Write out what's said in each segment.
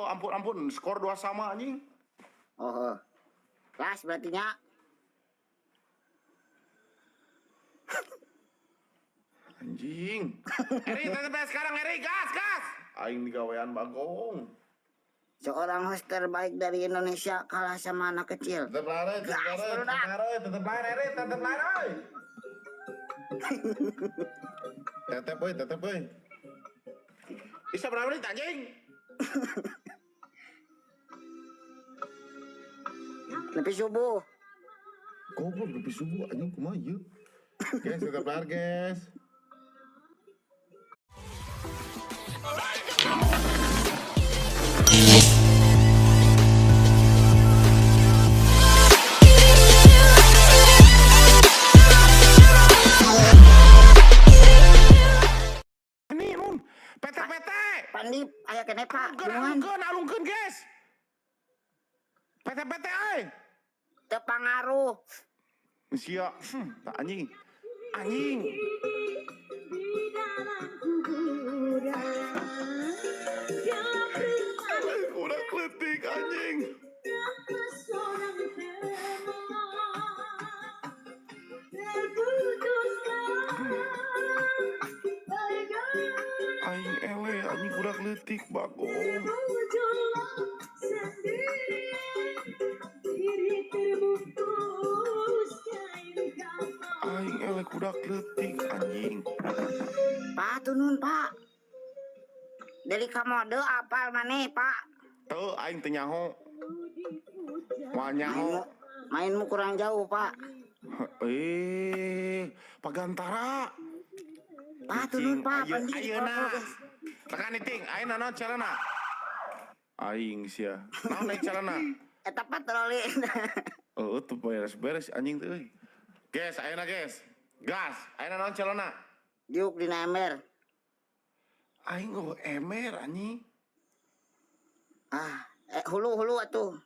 ampun ampun, skor 2 sama anjing. Oh, heuh. Las berarti nya. Anjing. Eri, tetep sekarang Eri, gas, gas. Aing digawean bagong. Seorang host terbaik dari Indonesia kalah sama anak kecil. Tetep lari, tetep Gas, lari, tetep barudak. lari, tetep lari, Eri, tetep lari. Tetep euy, tetep euy. Bisa berapa menit anjing? Lebih subuh. Goblok lebih subuh anjing kumaha ieu? Guys, tetep lari, guys. Ini nun, PT-PT. Pandi aya keneh Pak. Alungkeun, Dungan. alungkeun, alungkeun, guys. PT-PT euy. Teu pangaruh. Sia, tak anjing. Anjing. Udah kletik anjing. Aing ele anjing udah kletik bagong. Aing ele kudak leutik anjing. Pak tunun Pak. Dari kamode apal maneh Pak. Teu aing teu nyaho. Moal nyaho. Mainmu kurang jauh Pak. Eh, Pagantara. Pak tunun Pak. Ayeuna, Pandi. ayeuna. Tekan iting, ayeuna naon carana? Aing sia. Naon naik carana? Eta patroli. Oh, tuh beres-beres anjing tuh. Euy. Guys, ayeuna guys. Gas, ayeuna naon carana? Diuk dina ember. Aing oh emer anjing. Ah, hulu-hulu atuh.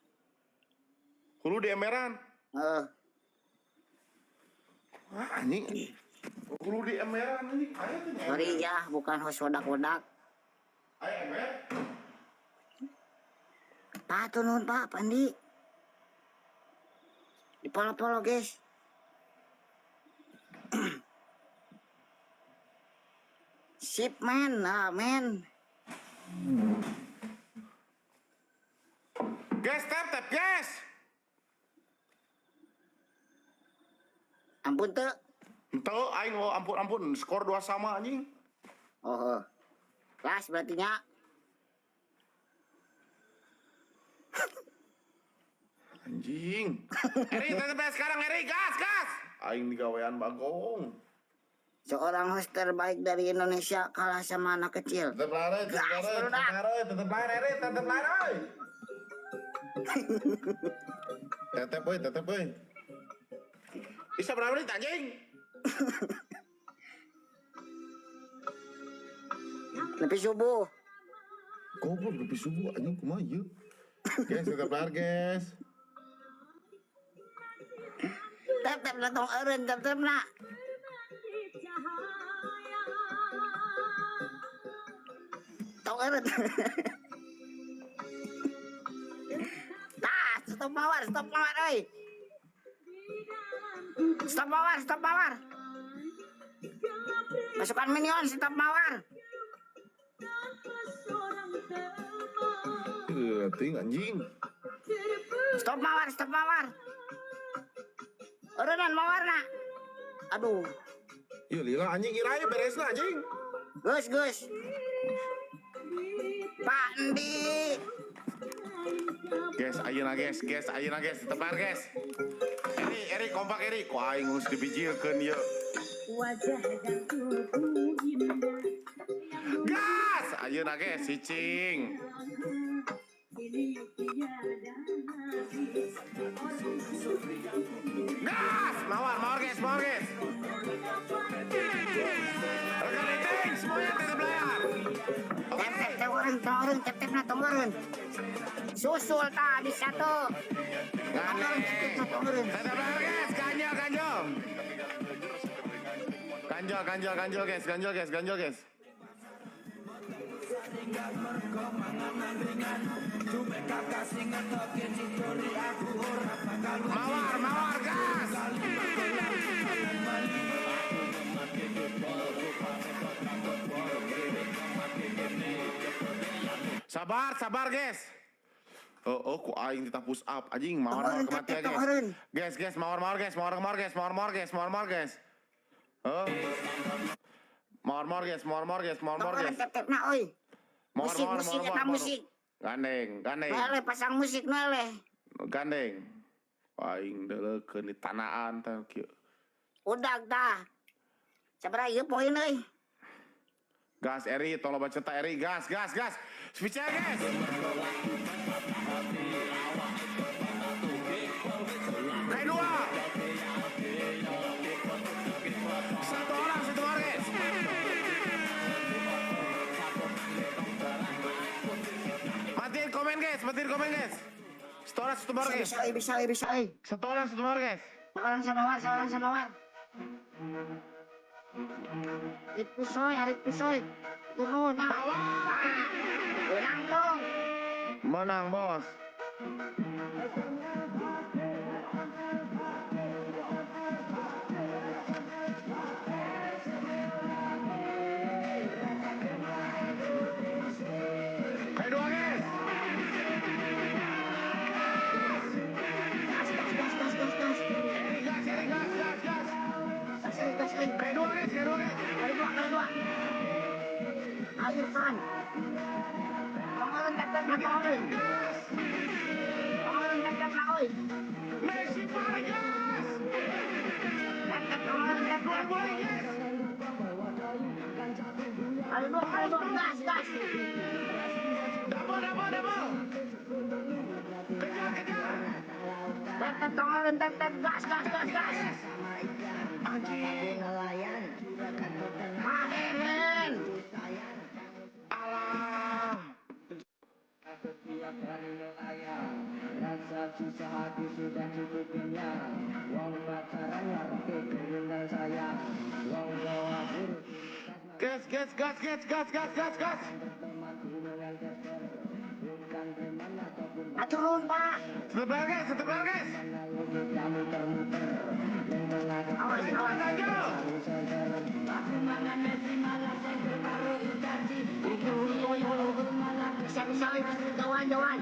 Hulu di emeran. Heeh. Ah, anjing. Hulu di emeran anjing. Aya teh nya. Sorry ya, bukan host wedak-wedak. Aya emer. Pak tunun Pak, Pandi. Di polo-polo guys. Sip men, ah men. Guys, tap tap guys. Ampun teu. Enteu aing oh ampun ampun, skor 2 sama anjing. Oh, heuh. Las berarti nya. Anjing. Eri, tetep sekarang Eri, gas, gas. Aing digawean bagong. Seorang host terbaik dari Indonesia kalah sama anak kecil. Tetep lari, tetep Gas, lari, tetep barudak. lari, tetep lari, Eri, tetep lari. Tetep euy, tetep euy. Bisa berapa menit anjing? Lebih subuh. Goblok lebih subuh anjing kumaha ieu? Guys, tetep lari, guys. Tep tep na tong eureun tep tep na. Tong eureun. Tah, stop mawar euy. Stop mawar, stop mawar. Pasukan minion stop mawar. Ting anjing. Stop mawar, stop mawar. Eureunnan mawarna. Aduh, Ieu lila anjing ira ieu beresna anjing. Gus, Gus. Pak Endi. Guys, ayeuna guys, guys, ayeuna guys, tetep lari guys. Eri, Eri kompak Eri. Ku aing geus dibijilkeun ieu. Wajah dan tubuh indah. Gas, ayeuna guys, cicing. Ini tiada habis. Gas, mawar, mawar guys, mawar guys. Rekan rating semuanya tetap layar. Oke. Tep tep tep eureun, tong eureun, tep tep na tong eureun. Susul tah bisa tuh. Gane. Tetap layar guys, ganjel, ganjel. Ganjel, ganjel, ganjel guys, ganjel guys, ganjel guys. Mawar, mawar, gas. Sabar, sabar, guys. Oh, ku aing ditah push up anjing, mawar mawar Kemarin, kematian, guys. Kemarin. Guys, guys, mawar mawar guys, mawar mawar guys, mawar mawar guys, mawar mawar guys. Oh. Mawar mawar guys, mawar mawar guys, mawar mawar Tong guys. tap tap na oy. Mawar Musik, mawar musik, mawar eta mawar. musik. Gandeng, gandeng. Noleh pasang musik noleh. Gandeng. Aing deuleukeun di tanaan teh kieu. Udag tah. Sabaraha ieu poin euy. Gas Eri, tolong baca tak Eri, gas, gas, gas. Speech guys. Kayak dua. Satu orang, guys. Matiin komen guys, matiin komen guys. Satu orang, satu orang Bisa guys. bisa euy, bisa euy, bisa euy. Satu orang, satu orang guys. Seorang sama war, seorang sama war. Arit pisoy, arit pisoy. Turun. Nah. Menang dong. Menang bos. Kayak dua guys. Gas, gas, gas, gas, gas, gas. Eri gas, Eri gas, gas, gas. Gas, euy, gas, euy. Kayak dua guys, kayak dua guys. Kali dua, kali dua. Ayo Irfan. Pengaruh tap tap na oy. Gas. Pengaruh tap tap na oy. Messi Vargas. Tap tap pengaruh tap Dua tap. gol guys. Kali dua, gas, gas. Double, double, double. Kejar, kejar. Tap tap pengaruh tap tap gas, gas, gas, gas. Anjing. Main. Alah. Setiap hari nelayan rasa susah hati sudah cukup kenyang. Wong pacaran ngerti gerindal sayang. Wong bawa buruk Gas, gas, gas, gas, gas, gas, gas, gas. berteman dengan tester. Bukan preman ataupun Turun, Pak. Satu player guys, satu player guys. logika muter-muter. Yang tengah Awas, awas. Ayo. Aku mangan Messi malah senggol karo Itachi. Bisa, bisa, jauhan, jauhan.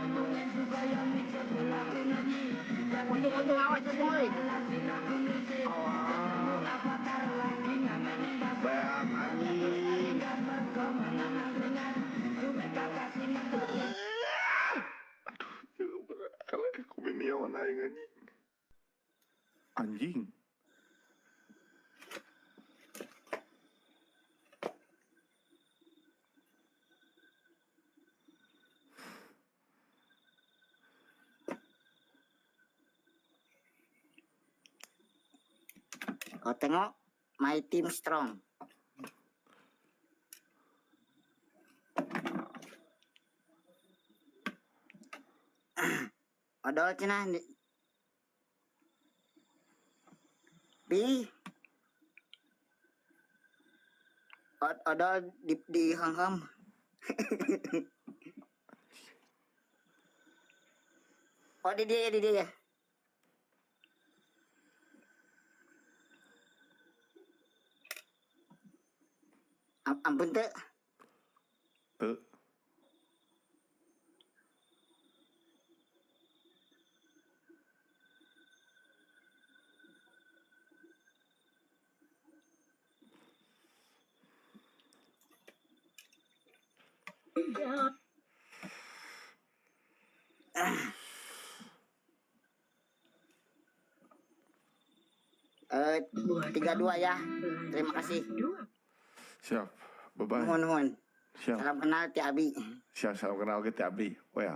Untung, untung, awas, untung, oi. Bang, anjing. Aduh, eleh ku minion aing anjing. Anjing. Kau tengok, my team strong. Odol cenah. Pi. Odol di henghem. Oh, di dia, di dia. Ampun teu. Tuh. Tiga. 32 ya. Terima kasih. Dua. Siap. Bye bye. Nuhun nuhun. Siap. Salam kenal ti Abi. Siap, salam kenal kita Abi. Oh ya.